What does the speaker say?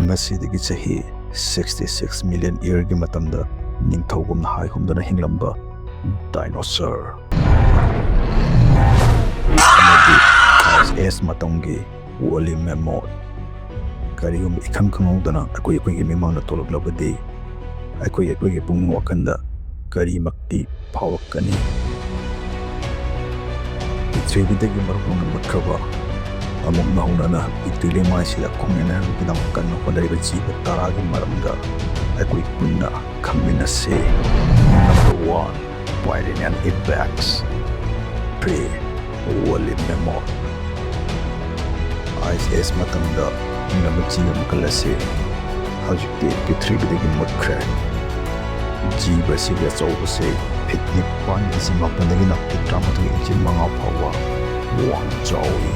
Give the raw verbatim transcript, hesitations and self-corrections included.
ꯉꯁꯤꯗꯒꯤ ꯆꯍꯤ sixty six million yearꯒꯤ ꯃꯇꯝꯗ ꯅꯤꯡꯊꯧꯒꯨꯝꯅ ꯍꯥꯏ ꯍꯨꯝꯗꯅ ꯍꯤꯡꯂꯝꯕ dinosaur ꯑꯃꯗꯤ Ice Age ꯃꯇꯝꯒꯤ woolly mammoth꯫ ꯀꯔꯤꯒꯨꯝꯕ ꯏꯈꯪ ꯈꯪꯍꯧꯗꯅ ꯑꯩꯈꯣꯏ ꯑꯩꯈꯣꯏꯒꯤ ꯃꯤꯃꯥꯡꯗ ꯊꯣꯛꯂꯛꯂꯕꯗꯤ ꯑꯩꯈꯣꯏ ꯑꯩꯈꯣꯏꯒꯤ ꯄꯨꯛꯅꯤꯡ ꯋꯥꯈꯜꯗ ꯀꯔꯤꯃꯛꯇꯤ ꯐꯥꯎꯔꯛꯀꯅꯤ? ꯄ꯭ꯔꯤꯊꯤꯕꯤꯗꯒꯤ ꯃꯔꯨꯞ ꯍꯧꯅ ꯃꯨꯠꯈ꯭ꯔꯕ ꯑꯃꯨꯛ ꯅꯧꯍꯧꯅꯅ ꯄꯤꯛꯇꯨ ꯂꯩꯃꯥꯏꯁꯤꯗ ꯈꯣꯡꯅꯅꯕꯒꯤꯗꯃꯛ ꯀꯟꯅ ꯍꯣꯠꯅꯔꯤꯕ ꯖꯤꯕ ꯇꯔꯥꯒꯤ ꯃꯔꯝꯗ ꯑꯩꯈꯣꯏ ꯄꯨꯟꯅ ꯈꯪꯃꯤꯟꯅꯁꯤ꯫ Number one, Pyrenean Ibex, prey, woolly mammoth꯫ Ice Age ꯃꯇꯝꯗ ꯍꯤꯡꯂꯝꯕ ꯖꯤꯕ ꯃꯈꯜ ꯑꯁꯤ ꯍꯧꯖꯤꯛꯇꯤ ꯄ꯭ꯔꯤꯊꯤꯕꯤꯗꯒꯤ ꯃꯨꯠꯈ꯭ꯔꯦ꯫ ꯖꯤꯕ ꯑꯁꯤꯒꯤ ꯑꯆꯧꯕꯁꯤ feet ꯅꯤꯄꯥꯟ inch ꯃꯥꯄꯟꯗꯒꯤꯅ feet ꯇꯔꯥꯃꯥꯊꯣꯏ inch ꯃꯉꯥ ꯐꯥꯎꯕ ꯋꯥꯡ ꯆꯥꯎꯏ꯫